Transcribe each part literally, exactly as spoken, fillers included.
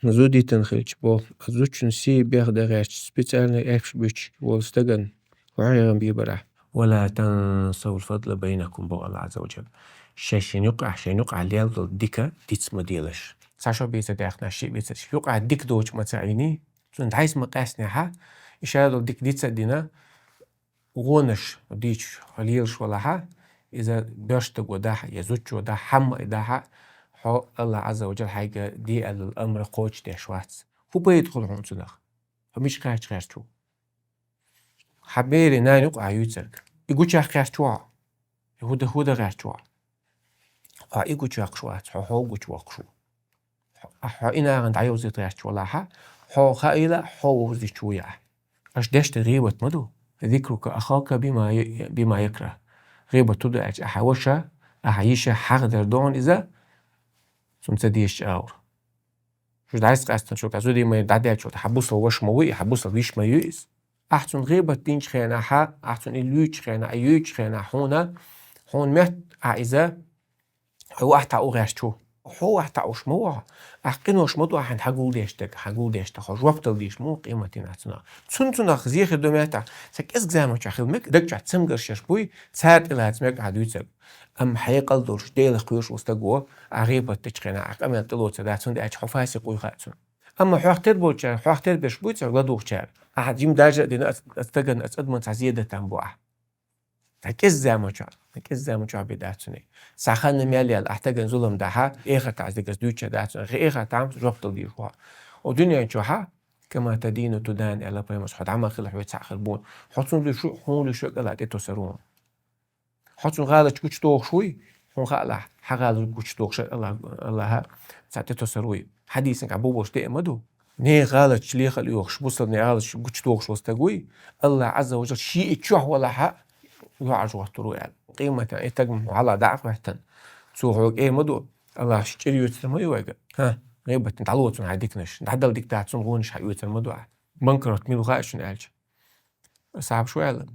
Зуда дитина хилча бо, зудчун сий беха дан гӀерташ специально аьшпаш буьтуш волу стагана хӀу Ӏехам бийбарахь. «ولا تنسوا الفضل بينكم», боху Аллах Азза ва Джалла. Шайн-шайн юкъахь, шайн юкъахь лелла долу дика диц ма делаш. Цхьа шо бийца даьхна, шиъ бийца, юкъахь дика доцуш ма ца Ӏийний, цунна дӀайса ма къаьстинехь, и ша долу дика диц а дина, гӀонаш дийцаш хьо лелаш валахьа, иза боьрша стаго дахьа, я зудчо дахьа, хьамма а дахьа, хьо Аллах Азза ва Джалла хьайга де аьлла амра кхочушдеш вац. ХӀун пайда хуьлу хьуна цунах? Хьо мича кхаьчча гӀерташ ву? Хьан берийн нана юкъа юьйцург? И гучахь кхаьчча ву хьо? И хӀун дан, хӀун дан гӀерташ ву хьо? Хьо и гучавоккхуш вац, хьо хьо гучавоккхуш ву. Хьо, хьо и нахана дӀайовзийта гӀерташ валахьа, хьо хаийла, хьо вовзийта ву ахь. Аша дешна гӀийбат ма ду. «ذكرك أخاك بما ي-، بما يكره». ГӀийбат хӀун ду аьлча, ахьа ваша, ахьа йиша хьагӀ дар догӀу иза, цунна ца дезачу агӀор. Шу дӀасакъаьстина, шу кӀа зудий ма дӀадаьлча, хьан бусал ваша ма ву и, хьан бусал йиша ма ю иза. Ахь цунна гӀийбат динчу хенахьа, ахь цунна и луьйчу хенахь, и юьйчу хенахь хьуна, хьуна метта ахь иза, хьо ахь таӀу гӀерташ ву. Хьо ахь таӀуш ма ву хьо. Ахь къинош ма ду ахьа хьан гулдеш дерг, хьан гулдеш дерг, хьо жоп дала дийш ма ву къематдийнахь цунах. Цунна цунах зехир ду меттахь, сан кӀезиг заманчохь хила мега, даг чохь цамгаршаш буй, цара тӀелаца мега ахьа дуьйцург. Амма хьекъал долуш, Делах кхоьруш волу стаг ву, ахь гӀийбат дечу хенахь, ахь къамел тӀелоца дац, хӀунда аьлча хьо фасикъ вуй хаьа цунна. Амма хьох тера болчара, хьох тера берш буй цара ладугӀучара. Ахьа жима даржа а дина, ац-, ац стагана, ац адаман цхьа зеда там бу ахьа. Ткъа кӀезза заманчохь, ткъа кӀезза заманчохь бен дац цуьнан. Цхьа ханна мел яьлла, ахьа стагана зулам дахьа, эхартахь дегас дуьйцуш дац цуьнан. Хи эхартахь жоп дала дийр ву хьо. О дуьнен чохьа, «كما تدين تدان», аьлла пайхамарс, хьо дӀа ма хила, хьоьца хир бу. Хьо цунна луьйш ву, хьуна луьйш ву, кӀала тӀетосур ву. Хьо цунна гӀалаташ гучудохуш вуй, хьуна хаалахь, хьан гӀалаташ гучудохуш Аллах, Аллаха цхьа тӀетосур вуй. Хьадийсанга бу болуш тӀе а ма ду. Нехан гӀалаташ лехал оьхуш, бусалба нехан гӀалаташ гучудохуш волу стаг вуй, Аллах Азза ва Джалла шиъ чохь валахьа, йоӀарш гӀоттур ву аьлла. Къематан и стаг хьала дӀа а хӀоьттина. Цо хьоьга э ма ду, Аллах чӀир йоьцур ма ю вайга. ХӀа, гӀийбатан дӀало цунна хьан диканаш, дӀадала дика дац цунна гӀонаш хьан оьцур ма ду ахьа. Банкрот мила хаьа шуна аьлча. Асхьабаш ву аьлла.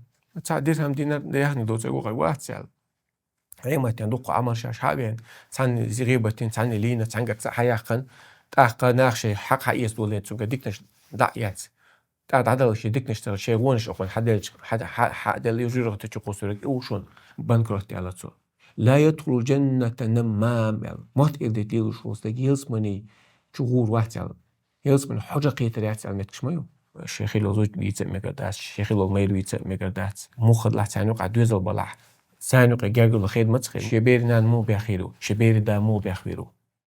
Цхьа дирхьам динар яхне доцург ву хьо, вац аьлла. Къематдийнахь дуккха Ӏамал шаьш хьа а веана, цхьанна гӀийбат дина, цхьанна лийна, цхьаьнгара цхьа хьаяккхана, тӀаккха наха шайн хьакъ хьаэца долийна цуьнга диканаш дӀа а эцна. ТӀаккха дӀадала шайн диканаш тара шайн гӀонаш а хьуна хьаделча, хьа-, хьа-, хьаделла южургӀа течу кху сураг и ву шуна банкрот аьлла цо. «لا يدخل الجنة نمام», аьлла. Мотт эр де лелаш волу стаг ялсамани чу гӀур вац аьлла. Ялсамани хьожа кхетар яц аьлла меттигаш ма ю. Шен хилла зуда вийца а мегар дац, шен хилла майра вийца а мегар дац. Муха хадалахь царна юкъахь доьзал балахь. Царна юкъе гергарло хеда ма ца хила. Шен берийн нана муха бехвийр ву, шен берийн да муха бехвийр ву.